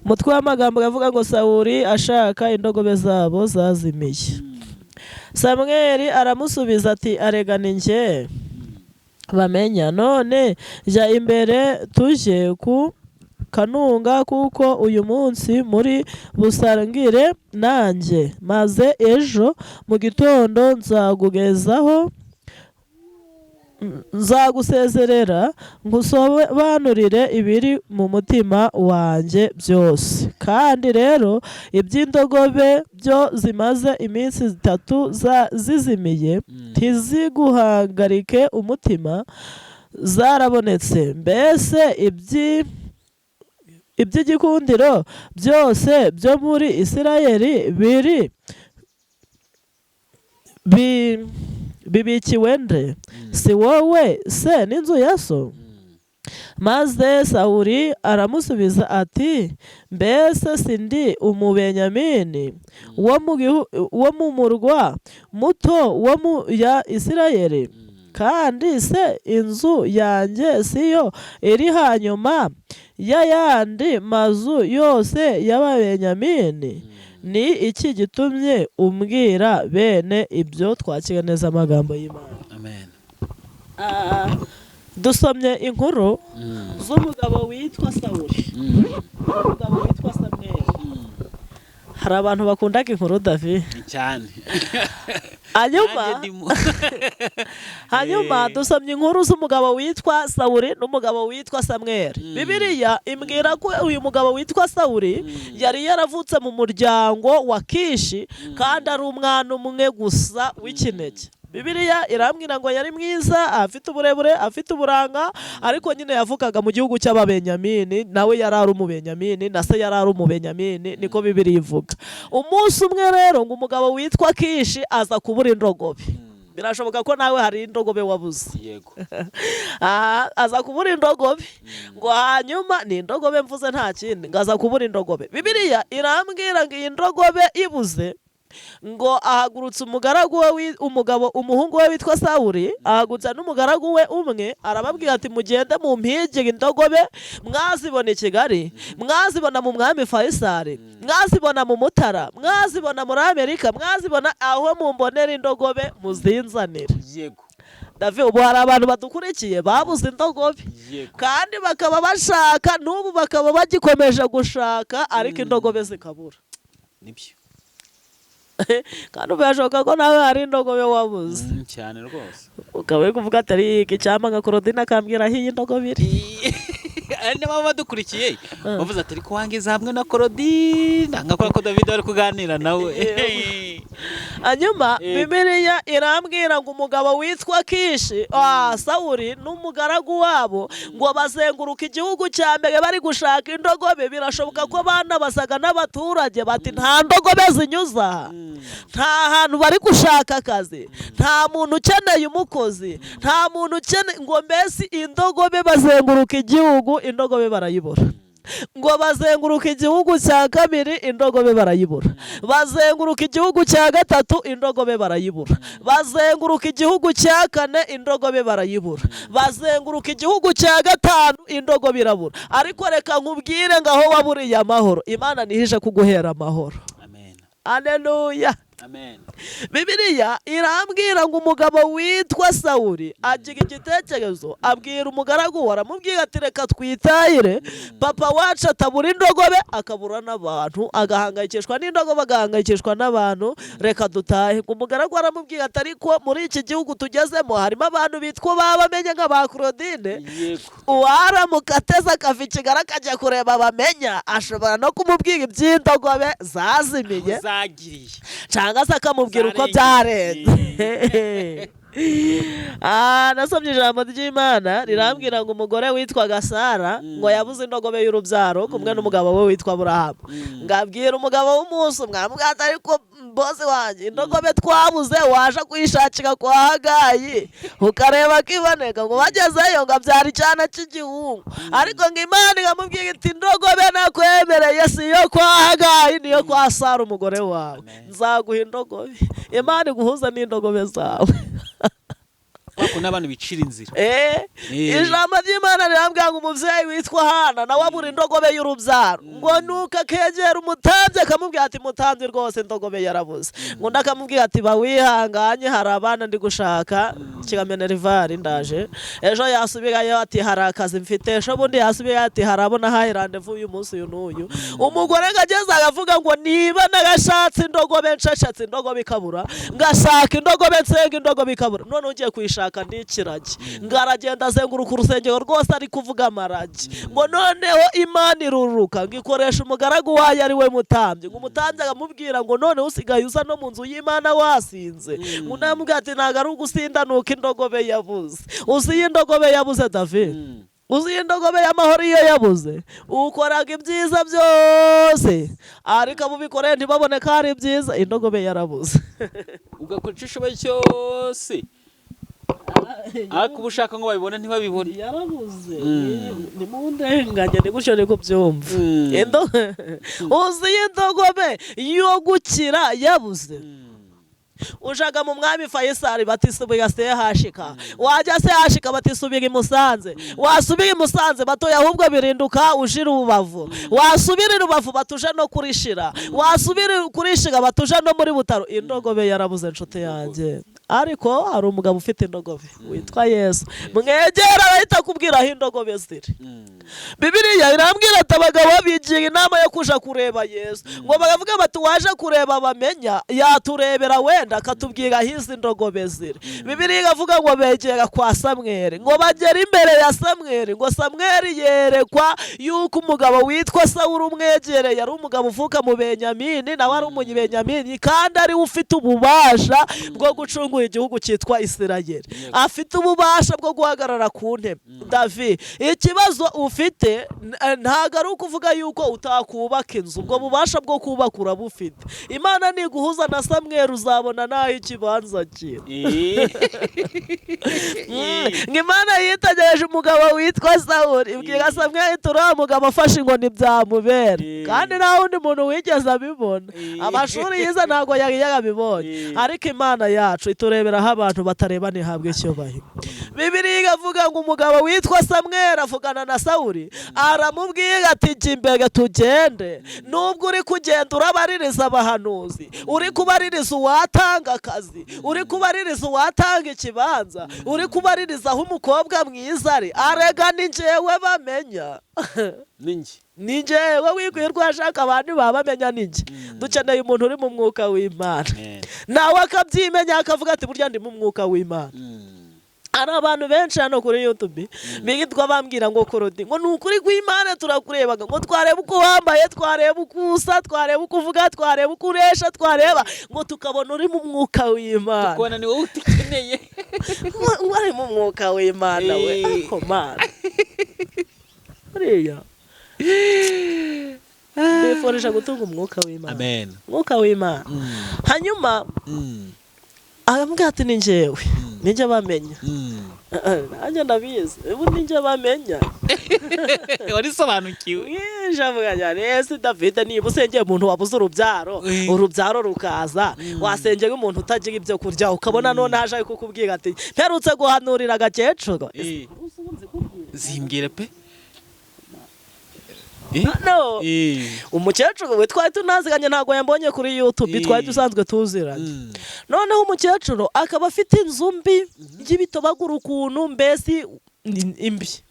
Umutwe w'amagambo avuga ngo Sawuli ashaka indogobe zabo zazimiye. Samweli aramusubiza ati arega ni njye bamenya, none jya imbere tujye ku kanunga, kuko uyu munsi muri busangire nanjye, maze ejo mu gitondo nzakugezaho, nzagusezerera, ngusobanurire ibiri mu mutima wanjye byose. Kandi rero iby'indogobe byo zimaze iminsi 3 zizimiye, ntiziguhagarike umutima, zarabonetse. Mbese iby'igikundiro byose byo muri Isirayeli biri bibikiwe nde? Si wowe se n'inzu ya so? Maze Sawuli aramusubiza ati mbese sindi Umubenyamini wo mu murwa muto wo mu ya Isirayeli? Kandi se inzu yanjye siyo iri hanyuma y'ayandi mazu yose y'Ababenyamini? Ni iki gitumye umbwira bene ibyo? Twakira neza amagambo y'Imana. Amen. Dusomye inkuru z'umugabo witwa Sawuli n'umugabo witwa Samweli. Hari abantu bakundaga inkuru, David. Cyane. Hanyuma Nanjye ndimo. Hanyuma dusomye inkuru z'umugabo witwa Sawuli n'umugabo witwa Samweli. Bibiliya imbwira ko uyu mugabo witwa Sawuli yari yaravutse mu muryango wa Kishi, kandi ari umwana umwe gusa w'ikinege. Bibiliya irambwira ngo yari mwiza, afite uburebure, afite uburanga, ariko nyine yavukaga mu gihugu cy'Ababenyamini, nawe yari ari Umubenyamini, na se yari ari Umubenyamini, niko Bibiliya ivuga. Umunsi umwe rero ngo umugabo witwa Kishi aza kubura indogobe. Birashoboka ko nawe hari indogobe wabuze. Yego. Aza kubura indogobe, ngo hanyuma ni indogobe mvuze nta kindi, ngo aza kubura indogobe. Bibiliya irambwira ngo iyi ndogobe ibuze, ngo ahagurutse umugaragu we, umugabo, umuhungu we witwa Sawuli, ahagurutsa n'umugaragu we umwe, arababwira ati mugende mu mpigire indogobe, mwazibona i Kigali, mwazibona mu Mwami Faisal, mwazibona mu Mutara, mwazibona muri Amerika, mwazibona aho mumbonera indogobe muzinzanire. Yego. David, ubu hari abantu badukurikiye babuze indogobe. Yego. Kandi bakaba bashaka n'ubu, bakaba bagikomeje gushaka, ariko indogobe zikabura. Nibyo. Kandi birashoboka ko nawe hari indogobe wabuze. Cyane rwose. Ukaba uri kuvuga ati ariko icyampa nka Claudine akambwira aho iyi ndogobe iri. Ari n'ababa badukurikiye bavuze ati ariko wangiza hamwe na Claudine, nkakora ko David bari kuganira nawe. Hanyuma Bibiliya irambwira ngo umugabo witwa Kishi, Sawuli n'umugaragu wabo, ngo bazenguruka igihugu cya mbere bari gushaka indogobe. Birashoboka ko banabasaga n'abaturage bati nta ndogobe zinyuza aha, nta hantu bari gushaka akazi, nta muntu ukeneye umukozi, nta muntu ukeneye, ngo mbese indogobe bazenguruka igihugu, indogobe barayibura. Ngo bazenguruka igihugu cya kabiri, indogobe barayibura. Bazenguruka igihugu cya gatatu, indogobe barayibura. Bazenguruka igihugu cya kane, indogobe barayibura. Bazenguruka igihugu cya gatanu, indogobe irabura. Ariko reka nkubwire ngo aho waburiye amahoro, Imana ntihije kuguhera amahoro. Amen. Aleluya. Amen. Bibiliya irambwira ngo umugabo witwa Sawuli agira igitekerezo, abwira umugaragu we, aramubwira ati reka twitahire, papa wacu atabura indogobe akabura n'abantu, agahangayikishwa n'indogobe agahangayikishwa n'abantu, reka dutahe. Ngo umugaragu aramubwira ati ariko muri iki gihugu tugezemo harimo abantu bitwa babamenye nka ba Claudine, Yego. uwaramuka ateze akava i Kigali akajya kureba abamenya ashobora no kumubwira iby'indogobe zazimiye, Zagiriye. cyangwa se akamubwira uko Zarengeye. byarenze. Nasomye ijambo ry'Imana rirambwira ngo umugore witwaga Sara ngo yabuze indogobe y'urubyaro kumwe n'umugabo we witwa Aburahamu. Ngabwira umugabo w'umunsi umwe, aramubwira ati ariko bosi wanjye, indogobe twabuze waje kuyishakira kwa Hagayi ukareba ko iboneka. Ngo bagezeyo ngo abyara icyana cy'igihungu, ariko ngo Imana ikamubwira iti indogobe nakwemereye si iyo kwa Hagayi, niyo kwa Sara umugore wawe, nzaguha indogobe. Imana iguhuza n'indogobe zawe. Wako n'abantu bicira inzira. Ijambo ry'Imana rirambwira ngo umubyeyi witwa Hana nawe abura indogobe y'urubyaro, ngo nuko akegera umutambyi akamubwira ati mutambyi rwose indogobe yarabuze. Ngo undi akamubwira ati ba wihanganye, hari abana ndi gushaka kigamenera ndaje ejo. Yasubirayo ati hari akazi mfite ejo bundi. Yasubirayo ati hari abo nahaye randevu uyu munsi uyu n'uyu. Umugore ngo ageze aravuga ngo niba narashatse indogobe nshashatse indogobe ikabura, ngashaka indogobe nsenga indogobe ikabura, none ugiye kuyishaka n'ikiragi. Ngo aragenda azenguruka urusengero rwose ari kuvuga amaragi. Ngo noneho Imana iruruka ngo ikoresha umugaragu wayo ari we mutambyi. Ngo umutambyi aramubwira ngo noneho usigaye uza no mu nzu y'Imana wasinze. Ngo unamubwira ati ntabwo ari ugusinda, nuko indogobe yabuze. Uzi iyo indogobe yabuze, David? Uzi iyo indogobe y'amahoro iyo yabuze? Ukoraga ibyiza byose ariko abo ubikoreye ntibabone ko ari ibyiza. Indogobe yarabuze. Ugakora icyo ushoboye cyose, ariko uba ushaka ngo babibone ntibabibone. Yarabuze, ni mu ndenganya, ni gutyo ni kubyumva. Uzi iyo indogobe yo gukira yabuze? Ujaga mu mwami Fayisali batisubira sehashika, wajya sehashika batisubira i Musanze, wasubira i Musanze batoya ahubwo birinduka ujira Rubavu, wasubira i Rubavu batuje no kurishira, wasubira kurishira batuje no muri Butaro. Indogobe yarabuze, inshuti yanjye. Ariko hari umugabo ufite indogobe witwa Yesu, mwegera arahita akubwira aho indogobe ziri. Bibiliya irambwira ati abagabo bigira inama yo kuja kureba Yesu. Ngo baravuga bati waje kureba bamenya yaturebera wenda akatubwira aho izi ndogobe ziri. Bibiliya iravuga ngo begera kwa Samweli, ngo bagera imbere ya Samweli, ngo Samweli yerekwa yuko umugabo witwa Sawuli umwegereye ari umugabo uvuka mu Benyamini, nawe ari umunyebenyamini, kandi ariwe ufite ububasha bwo gucungura igihugu cyitwa Isirayeli, afite ububasha bwo guhagarara ku ntebe. David, ikibazo ufite ntabwo ari ukuvuga yuko utakubaka inzu, ubwo bubasha bwo kubaka urabufite. Imana niguhuza na Samweli uzabona n'aho ikibanza kiri. Ngo Imana yitegereje umugabo witwa Sawuli ibwira Samweli iti uriya mugabo afashe inkoni byamubera. Kandi nta wundi muntu wigeze abibona, amashuri yize ntabwo yari yarabibonye, ariko Imana yacu itureberaho abantu batareba, ntihabwe icyubahiro. Bibiliya iravuga ngo umugabo witwa Samweli avugana na Sawuli, aramubwira ati jya imbere tugende, nubwo uri kugenda urabaririza abahanuzi, uri kubaririza uwatanga akazi, uri kubaririza uwatanga ikibanza, uri kubaririza aho umukobwa mwiza ari, arega ni njyewe bamenya. Ninjye. Ni njyewe wikwirwa ashaka abantu baba bamenya, ni njye. Dukeneye umuntu uri mu mwuka w'Imana, Amen. nawe akabyimenya akavuga ati burya ndi mu mwuka w'Imana. Hari abantu benshi hano kuri YouTube birirwa bambwira ngo Korodi, ngo ni ukuri kw'Imana turakurebaga, ngo twareba uko wambaye, twareba uko usa, twareba uko uvuga, twareba uko uresha, twareba ngo tukabona uri mu mwuka w'Imana. Tukabona ni wowe utukeneye. Ngo ari mu mwuka w'Imana we. Ariko Mana, buriya mbifurije gutunga umwuka w'Imana. Amen. Umwuka w'Imana. Hanyuma aramubwira ati ni njyewe, nijye bamenya. Nanjye ndabizi ubu nijye bamenya. Warisobanukiwe. Ese David, niba usengeye umuntu wabuze urubyaro, urubyaro rukaza, wasengera umuntu utagira ibyo kurya ukabona none haje ari kukubwira ati mperutse guhanurira agakecuru. Zimbwira pe. No. Umukecuru we twari tunaziranye, ntabwo yambonye kuri YouTube, twari dusanzwe tuziranye. Noneho umukecuru akaba afite inzu mbi y'ibitobagura ukuntu, mbese imbi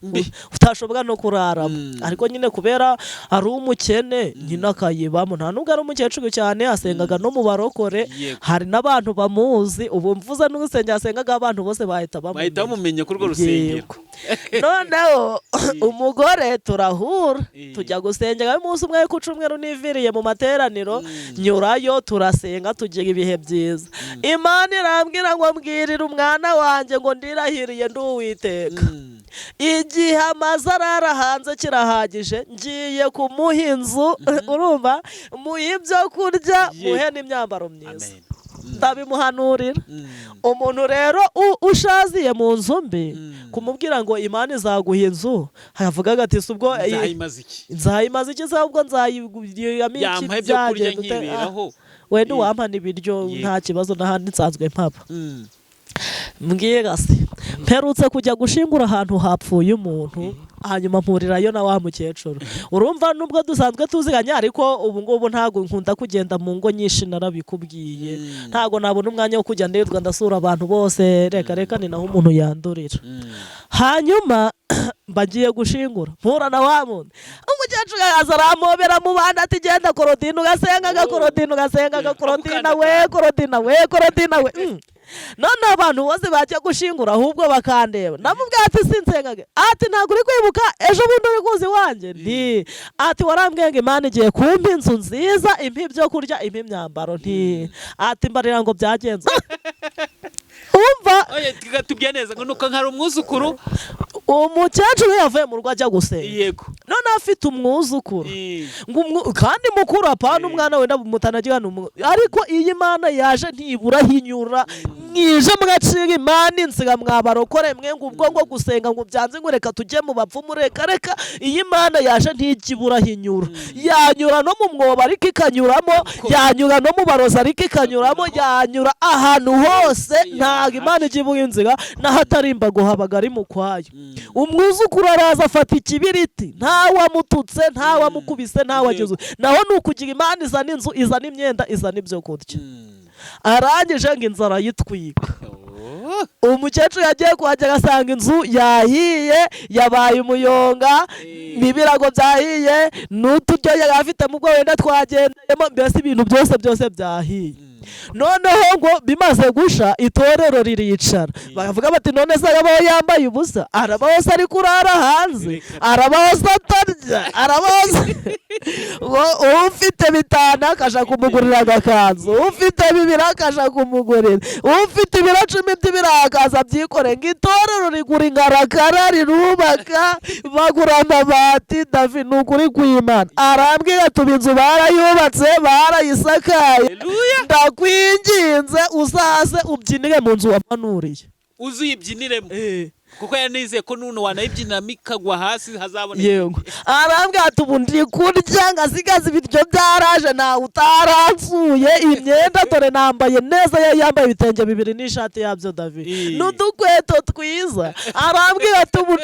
utashobora no kuraramo, ariko nyine kubera ari umukene nyine akayibamo. Nta nubwo ari umukecuru cyane, asengaga no mu barokore, hari n'abantu bamuzi. Ubu mvuze n'urusengero asengaga, abantu bose bahita bamumenya kuri urwo rusengero. Noneho umugore turahura, tujya gusengera umunsi umwe ku cyumweru, niviriye mu materaniro nyurayo, turasenga, tugira ibihe byiza. Imana irambwira ngo mbwirire umwana wanjye ngo ndirahiriye ndi Uwiteka, igihe amaze arara hanze kirahagije, ngiye kumuha inzu, urumva, muhe ibyo kurya, muhe n'imyambaro myiza, ndabimuhanurira. Umuntu rero ushaziye mu nzu mbi, kumubwira ngo Imana izaguha inzu, havugaga ati ubwo nzayimaze iki se, ubwo nzayiguramo iki, byagenda wenda uwampa n'ibiryo nta kibazo, n'ahandi nsanzwe mpaba. Mbwira se, mperutse kujya gushingura ahantu hapfuye umuntu, hanyuma mpurirayo na wa mukecuru. Urumva nubwo dusanzwe tuziranye, ariko ubu ngubu ntabwo nkunda kugenda mu ngo nyinshi, narabikubwiye, ntabwo nabona umwanya wo kujya ndirwa ndasura abantu bose, reka reka, ni naho umuntu yandurira. Hanyuma bagiye gushingura, mpura na wa muntu, umukecuru araza aramobera mu bandi ati genda Korodina ugasenga, Korodina ugasenga, Korodina we, Korodina we, Korodina we. None abantu bose bajya gushingura ahubwo bakandeba, ndamubwira ati sinsengaga, ati ntabwo uri kwibuka ejo bundi uri kuza iwanjye, nti ati warambwiye ngo Imana igiye kumpa inzu nziza, impa ibyo kurya, impa imyambaro, nti ati mbarira ngo byagenze. Umva tubwiye neza ngo nuko nkari umwuzukuru. Umukecuru yavuye mu rugo ajya gusenga, none afite umwuzukuru kandi mukuru, apana umwana wenda mutanagira, ariko iyi Imana yaje ntibura hinyura, mwije mwacira Imana inzira, mwabarokore mwe, ngo ubwo ngo gusenga ngo byanze, ngo reka tujye mu bapfumu, reka reka, iyi Imana yaje ntijibura hinyura, yanyura no mu mwobo ariko ikanyuramo, yanyura no mu barozi ariko ikanyuramo, yanyura ahantu hose, ntabwo Imana ijibura inzira, n'ahatari imbago habaga ari mu kwayo. Umwuzukuru araza afata ikibiriti, ntawamututse, ntawamukubise, ntawageze, naho ni ukugira Imana izana inzu, izana imyenda, izana ibyo kurya. Arangije ngo inzara yitwika. Umukecuru yagiye kuhagera asanga inzu yahiye, yabaye umuyonga, n'ibirago byahiye, n'uturyo yari afite mu bwo wenda twagendeyemo, mbese ibintu byose byose byahiye. Noneho ngo bimaze gusha, itorero riricara, baravuga bati none se arabaho yambaye ubusa, arabaho se ari kurara hanze, arabaho se atarya, arabaho se ufite 5 akajya kumugurira agakanzu, ufite 2 akajya kumugurira, ufite ibiro 10 by'ibirayi akaza abyikore. Ngo itorero rigura inkarakara, rirubaka, bagura amabati. Davi ni ukuri kw'Imana, arambwira tuba inzu barayubatse, barayisakaye, ndakwinginze uzaze ubyinire mu nzu wamanuriye, uzuyibyiniremo, kuko yanizeye ko nuno wanayibyiniramo ikagwa hasi hazaboneka. Yego, arambwira ati ubu ndi kurya ngasigaza ibiryo byaraje, ntawe utaransuye, imyenda dore nambaye neza, yambaye ibitenge 2 n'ishati yabyo David, n'udukweto twiza. Arambwira ati ubu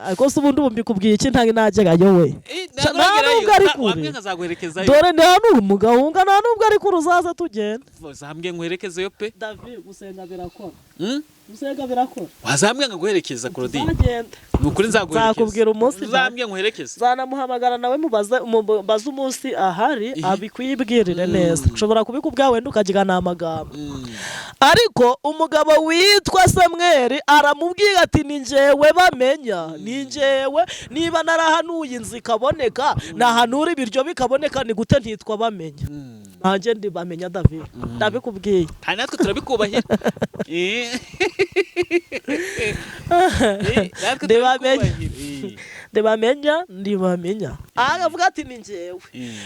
ariko se ubundi mbikubwiye iki, ntabwo nagerayo we, nta nubwo ari kure, dore ni hano mu Gahunga, nta nubwo ari kure, uzaza tugenda. Uzambwe nkwerekezeyo pe David, gusenga birakora. Gusenga birakora. Wazambwe nkaguherekeza Claudine. Ni ukuri nzaguherekeza. Nzakubwira umunsi. Uzambwe nkuherekeze. Nzanamuhamagara nawe mubaze umunsi ahari, abikwibwirire neza. Nshobora kubikubwira wenda ukagira n'amagambo. Ariko umugabo witwa Samweli aramubwira ati ni njyewe bamenya, ni njyewe, niba narahanuye inzu ikaboneka, nahanura ibiryo bikaboneka, ni gute ntitwa bamenya? Nanjye ndi bamenya David, ndabikubwiye. Kandi natwe turabikubahira. Ndibamenya. Aravuga ati ni njyewe.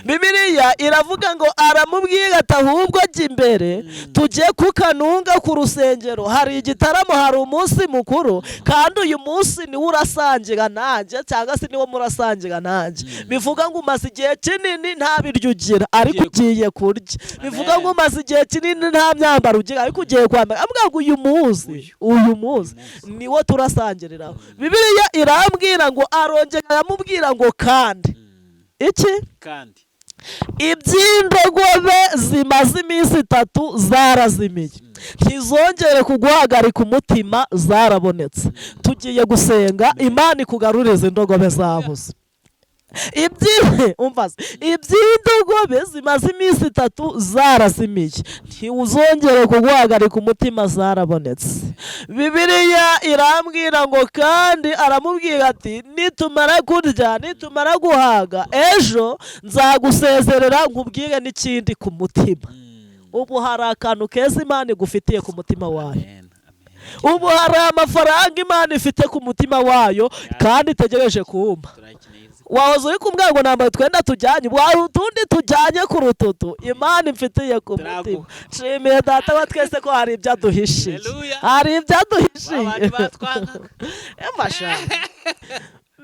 Bibiliya iravuga ngo aramubwira ati ahubwo jya imbere tujye ku Kanunga ku rusengero, hari igitaramo, hari umunsi mukuru, kandi uyu munsi niwo urasangira nanjye, cyangwa se niwo murasangira nanjye. Bivuga ngo umaze igihe kinini nta biryo ugira, ariko ugiye kurya. Bivuga ngo umaze igihe kinini nta myambaro ugira, ariko ugiye kwambara. Avuga ngo uyu munsi niwo turasangiriraho. Bibiliya irambwira ngo arongera aramubwira ngo kandi Iki? Kandi Iby'indogobe zimaze iminsi 3 zarazimiye, ntizongere kuguhagarika umutima, zarabonetse. Tugiye gusenga Imana ikugarurize indogobe zabuze. Iby'indogobe zimaze iminsi 3 zarazimiye, ntiwuzongere kuguhagarika umutima, zarabonetse. Bibiliya irambwira ngo kandi aramubwira ati nitumara kurya, nitumara guhaga, ejo nzagusezerera nkubwire n'ikindi ku mutima. Ubu hari akantu keza Imana igufitiye ku mutima wayo. Ubu hari amafaranga Imana ifite ku mutima wayo kandi itegereje kumpa. Wahoze uri kumwe ngo nambaye utwenda tujyanye, wari utundi tujyanye ku rututu Imana imfitiye ku mutima. Nshimiye Data wa twese ko hari ibyo aduhishiye, hari ibyo aduhishiye.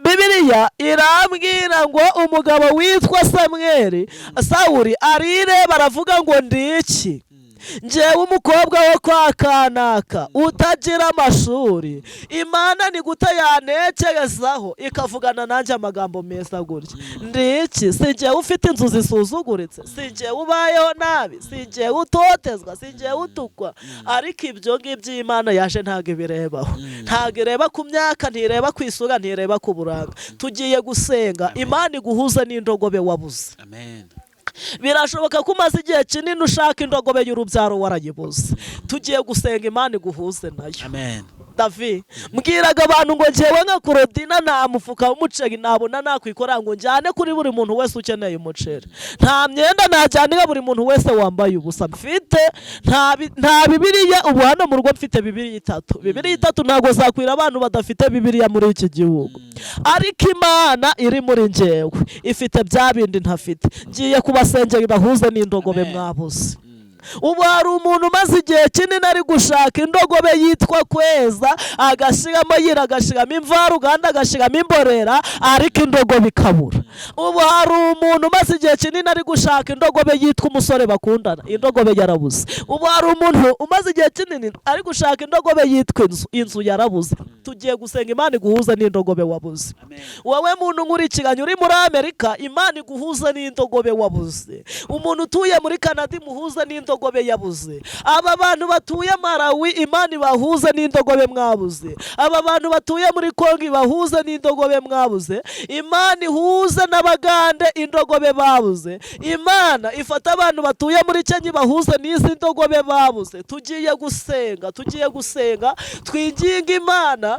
Bibiliya irambwira ngo umugabo witwa Samweli, Sawuli arireba aravuga ngo ndi iki? Njyewe umukobwa wo kwa kanaka utagira amashuri, Imana ni gute yanekerezaho ikavugana nanjye amagambo meza gutya? Ndi iki? Si njyewe ufite inzu zisuzuguritse, si njyewe ubayeho nabi, si njyewe utotezwa, si njyewe utukwa. Ariko ibyo ngibyo Imana yaje ntabwo ibirebaho, ntabwo ireba ku myaka, ntireba ku isura, ntireba ku buranga. Tugiye gusenga Imana iguhuze n'indogobe wabuze. Amen. Birashoboka ko umaze igihe kinini ushaka indogobe y'urubyaro warayibuze. Tugiye gusenga Imana iguhuze nayo. Amen. Davi, mbwiraga abantu ngo njyewe nka Claudina nta mufuka w'umuceri nabona nakwikora ngo njyane kuri buri muntu wese ukeneye umuceri. Nta myenda najyanira buri muntu wese wambaye ubusa mfite, nta Bibiliya. Ubu hano mu rugo mfite Bibiliya 3. Bibiliya 3 ntabwo zakwira abantu badafite Bibiliya muri iki gihugu. Ariko Imana iri muri njyewe ifite bya bindi ntafite. Ngiye kubasengera bahuze n'indogobe mwabuze. Ubu hari umuntu umaze igihe kinini ari gushaka indogobe yitwa kweza, agashiramo yira, agashiramo imvaruganda, agashiramo imborera, ariko indogobe ikabura. Ubu hari umuntu umaze igihe kinini ari gushaka indogobe yitwa umusore bakundana, indogobe yarabuze. Ubu hari umuntu umaze igihe kinini ari gushaka indogobe yitwa inzu, inzu yarabuze. Tugiye gusenga Imana iguhuze n'indogobe wabuze. Wowe muntu nkurikiranye uri muri Amerika, Imana iguhuze n'indogobe wabuze. Umuntu utuye muri Canada imuhuze n'indogobe yabuze. Aba bantu batuye Malawi Imana ibahuze n'indogobe mwabuze. Aba bantu batuye muri Kongo ibahuze n'indogobe mwabuze. Imana ihuze n'Abagande indogobe babuze. Imana ifata abantu batuye muri Kenya ibahuze n'izi ndogobe babuze. Tugiye gusenga, tugiye gusenga twinginga Imana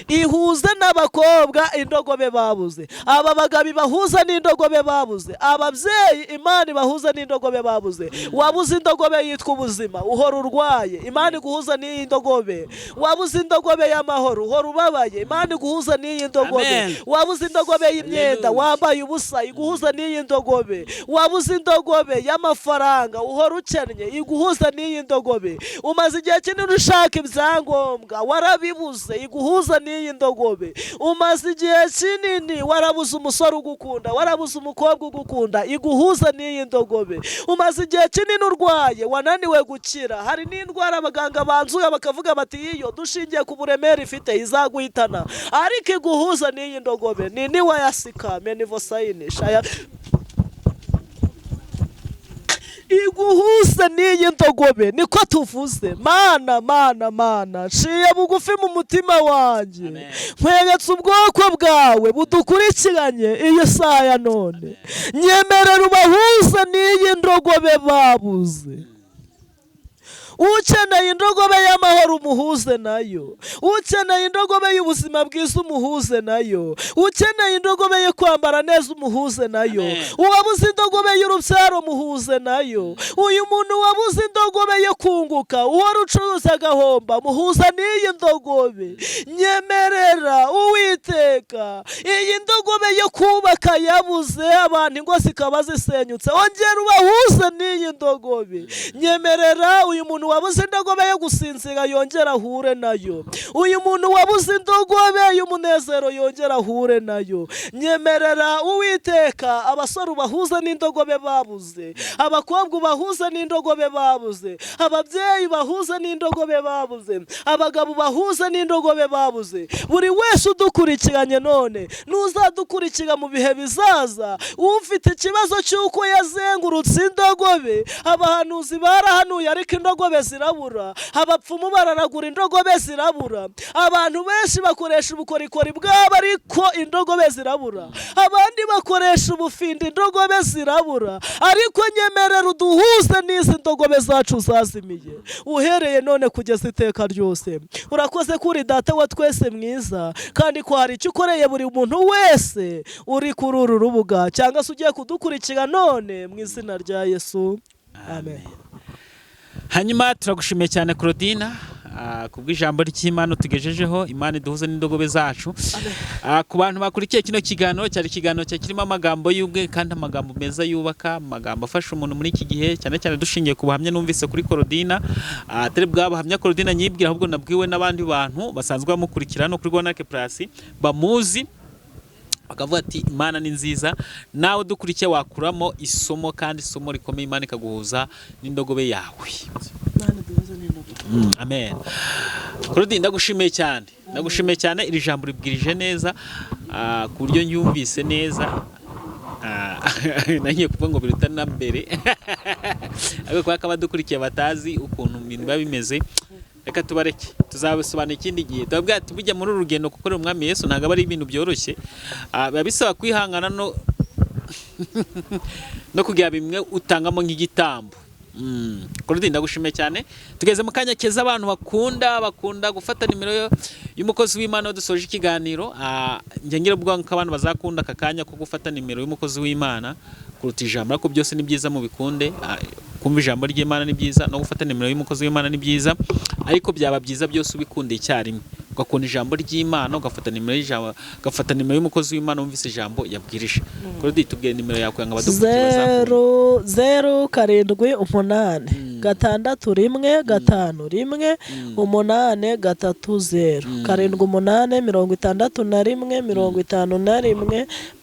ihuze n'abakobwa indogobe babuze. Aba bagabo ibahuze n'indogobe babuze. Ababyeyi Imana ibahuze n'indogobe babuze. Wabuze indogobe yitwa ubuzima, uhora urwaye, Imana iguhuza n'iyi ndogobe. Wabuze indogobe y'amahoro, uhora ubabaye, Imana iguhuza n'iyi ndogobe. Wabuze indogobe y'imyenda, wambaye ubusa, iguhuza n'iyi ndogobe. Wabuze indogobe y'amafaranga, uhora ukennye, iguhuza n'iyi ndogobe. Umaze igihe kinini ushaka ibyangombwa, warabibuze, iguhuza n'iyi ndogobe. Umaze igihe kinini warabuze umusore ugukunda, warabuze umukobwa ugukunda, iguhuza n'iyi ndogobe. Umaze igihe kinini urwaye, wananiwe gukira, hari n'indwara abaganga banzuye bakavuga bati iyo dushingiye ku buremere ifite izaguhitana, ariko iguhuza n'iyi ndogobe. Ni niwayasika menivosayini shaya iguhuze n'iyi ndogobe. Niko tuvuze. Mana, mana, mana, nciye bugufi mu mutima wanjye, nkweretse ubwoko bwawe budukurikiranye iyi saa ya none. Nyemerera ubahuze n'iyi ndogobe babuze. Ukeneye indogobe y'amahoro umuhuze nayo. Ukeneye indogobe y'ubuzima bwiza umuhuze nayo. Ukeneye indogobe yo kwambara neza umuhuze nayo. Uwabuze indogobe y'urubyaro muhuze nayo. Uyu muntu wabuze indogobe yo kunguka, uhora ucuruza agahomba, muhuza n'iyi ndogobe. Nyemerera Uwiteka, iyi ndogobe yo kubaka yabuze abantu, ingo zikaba zisenyutse, ongera ubahuze n'iyi ndogobe. Nyemerera uyu muntu wabuze indogobe yo gusinzira yongera ahure nayo. Uyu muntu wabuze indogobe y'umunezero yongera ahure nayo. Nyemerera Uwiteka, abasore ubahuze n'indogobe babuze, abakobwa ubahuze n'indogobe babuze, ababyeyi bahuze n'indogobe babuze, abagabo bahuze n'indogobe babuze. Buri wese udukurikiranye none n'uzadukurikira mu bihe bizaza, ufite ikibazo cy'uko yazengurutse indogobe, abahanuzi barahanuye ariko indogobe zirabura, abapfumu bararagura indogobe zirabura, abantu benshi bakoresha ubukorikori bwabo ariko indogobe zirabura, abandi bakoresha ubufindo indogobe zirabura, ariko nyemerera uduhuze n'izi ndogobe zacu zazimiye, uhereye none kugeza iteka ryose. Urakoze kuri Data wa twese mwiza, kandi ko hari icyo ukoreye buri muntu wese uri kuri uru rubuga cyangwa se ugiye kudukurikira none, mu izina rya Yesu, amen. Hanyuma turagushimiye cyane Claudine, kubw'ijambo ry'Imana utugejejeho. Imana iduhuze n'indogobe zacu. Ku bantu bakurikiye kino kiganiro, cyari ikiganiro cyari kirimo amagambo y'ubwenge kandi amagambo meza yubaka, amagambo afasha umuntu muri iki gihe, cyane cyane dushingiye ku buhamya numvise kuri Claudine. Atari bwa buhamya Claudine nyibwira, ahubwo nabwiwe n'abandi bantu basanzwe bamukurikira no kuri Gonake Plus bamuzi, bakavuga ati Imana ni nziza. Nawe dukurikiye wakuramo isomo, kandi isomo rikomeye, Imana ikaguhuza n'indogobe yawe. Amen. Claudine, ndagushimiye cyane, ndagushimiye cyane. Iri jambo ribwirije neza, ku buryo nyumvise neza. Nangiye kuvuga ngo biruta na mbere, ariko kubera ko abadukurikiye batazi ukuntu ibintu biba bimeze, reka tubareke, tuzabisobanura ikindi gihe. Tubabwira ati bujya muri uru rugendo gukorera Umwami Yesu ntabwo aba ari ibintu byoroshye. Biba bisaba kwihangana no kugira bimwe utangamo nk'igitambo. Claudine, ndagushimiye cyane. Tugeze mu kanya keza abantu bakunda gufata nimero y'umukozi w'Imana iyo dusoje ikiganiro. Njya ngira ubwoba ko abantu bazakunda aka kanya ko gufata nimero y'umukozi w'Imana kuruta ijambo, ariko byose ni byiza, mubikunde. Kumva ijambo ry'Imana ni byiza, no gufata nimero y'umukozi w'Imana ni byiza, ariko byaba byiza byose ubikundiye icyarimwe, ugakunda ijambo ry'Imana, ugafata nimero y'ijambo, ugafata nimero y'umukozi w'Imana wumvise ijambo yabwirije. Claudine, tubwire nimero yawe kugira ngo abadukurikiye bazakunda. 0 0 7 8 6 1 5 1 8 3 0 7 8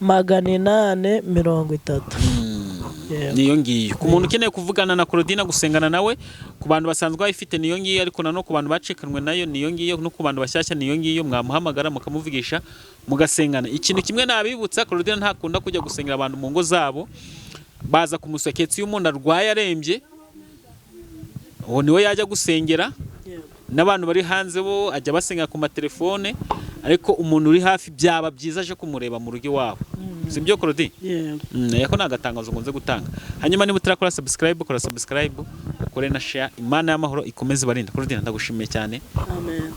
61 51 830. Yego. Niyo ngiyo ku muntu ukeneye kuvugana na Claudine, gusengana nawe. Ku bantu basanzwe bayifite niyo ngiyo, ariko nanone ku bantu bacikanwe nayo niyo ngiyo, no ku bantu bashyashya niyo ngiyo. Mwamuhamagara mukamuvugisha, mugasengana. Ikintu kimwe nabibutsa, Claudine ntakunda kujya gusengera abantu mu ngo zabo, baza kumuseketsa. Iyo umuntu arwaye arembye, uwo niwe yajya gusengera. N'abantu bari hanze bo ajya basenga ku matelefone, ariko umuntu uri hafi byaba byiza aje kumureba mu rugo iwabo. Si byo, Claudine? Yego. Yako ni agatangazo nkunze gutanga. Hanyuma niba utarakora subscribe, kora subscribe, ukore na share. Imana y'amahoro ikomeze ibarinde. Claudine, ndagushimiye cyane. Amen.